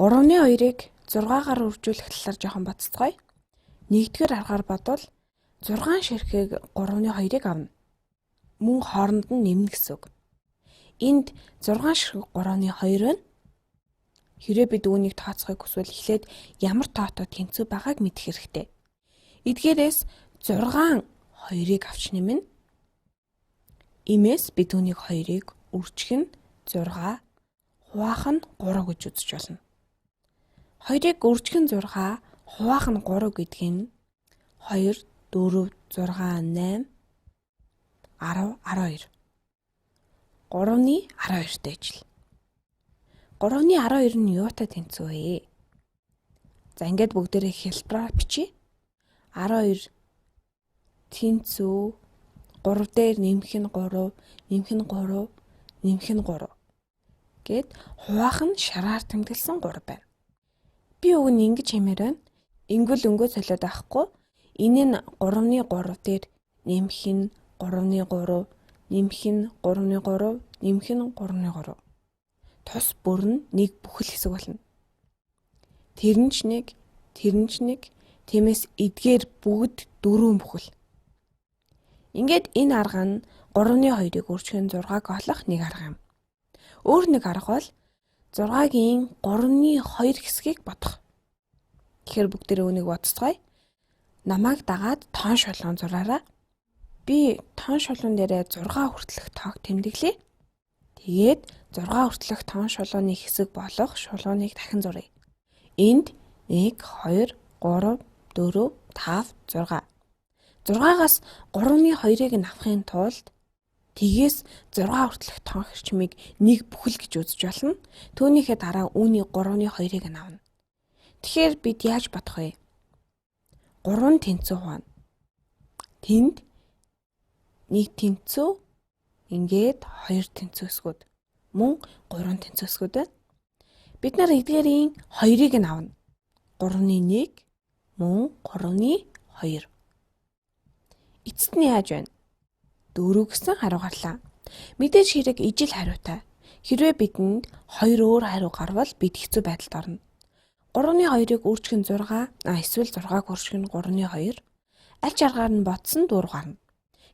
3-ны 2-ыг 6-гаар үржүүлэх талаар жоохон бодцгоё. Нэгдүгээр аргаар бодвол 6 ширхэг 3-ны 2-ыг авна. Мөн хооронд нь нэмнэ гэсэн үг. Энд 6 ширхэг 3-ны 2 байна. Хэрвээ бид үүнийг тооцохыг хүсвэл эхлээд ямар тоотой тэнцүү байгааг мэдэх хэрэгтэй. Эдгээрээс 6 2-ыг авч нэмнэ. Имээс бид үүнийг 2-ыг үржих нь 6, хуваах нь 3 гэж үзэж болно. 2-ыг үржих нь 6, хуваах нь 3 гэдэг нь 2, 4, 6, 8, 10, 12. 3-ны 12-тэй ижил. 3-ны 12 нь юутай тэнцүү вэ? За, ингээд бүгдээрээ хялбараар бичье. 12 тэнцүү 3 дээр нэмэх нь 3, нэмэх нь 3, нэмэх нь 3 гээд хуваах нь шараар тэмдэглэсэн 3 байна. Би уг нь ингэж хэмээр байна. Ингүүл өнгөө солиод авахгүй. Энэ нь 3-ны 3 дээр нэмэх нь 3-ны 3, нэмэх нь 3-ны 3, нэмэх нь 3-ны 3. Тус бүр нь нэг бүхэл хэсэг болно. Тэр нь ч нэг, тэр нь ч нэг, тиймээс эдгээр бүгд 4 бүхэл. Ингээд энэ арга нь 3-ны 2-ыг үржих нь 6-аг олох нэг арга юм. Өөр нэг арга бол 6-гийн 3-ны 2 хэсгийг бодох. Тэгэхээр бүгдээрээ үүнийг бодцгоё. Намайг дагаад тоон шулуун зураарай. Би тоон шулуун дээрээ 6 хүртэлх тоог тэмдэглэе. Тэгээд 6 хүртэлх тоон шулууны хэсэг болох шулууныг дахин зуръя. Энд 1, 2, 3, 4, 5, 6. 6-аас 3-ны 2-ыг нь авахын тулд тэгээс 6 хүртэлх тоон хэрчмийг нэг бүхэл гэж үзэж болно. Түүнийхээ дараа үүний 3-ны 2-ыг нь авна. Тэгэхээр бид яаж бодох вэ? 3 тэнцүү хуваана. Тэнд 1 тэнцүү, ингээд 2 тэнцүү хэсгүүд. Мөн 3 тэнцүү хэсгүүд байна. Бид нар эдгээрийн 2-ыг нь авна. 3-ны 1 мөн 3-ны 2. Эцэст нь яаж байна? 4 гэсэн хариу гарлаа. Мэдээж хэрэг ижил хариутай. Хэрвээ бидэнд хоёр өөр хариу гарвал бид хэцүү байдалд орно. 3-ны 2-ыг үржих нь 6, эсвэл 6-аг үржих нь 3-ны 2. Аль ч аргаар нь бодсон 4 гарна.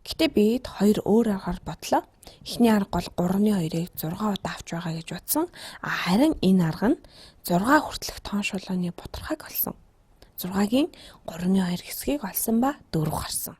Гэхдээ бид хоёр өөр аргаар бодлоо. Эхний арга бол 3-ны 2-ыг 6 удаа авч байгаа гэж бодсон. Харин энэ арга нь 6 хүртэлх тоон шулууны бутархайг олсон. 6-гийн 3-ны 2 хэсгийг олсон ба 4 гарсан.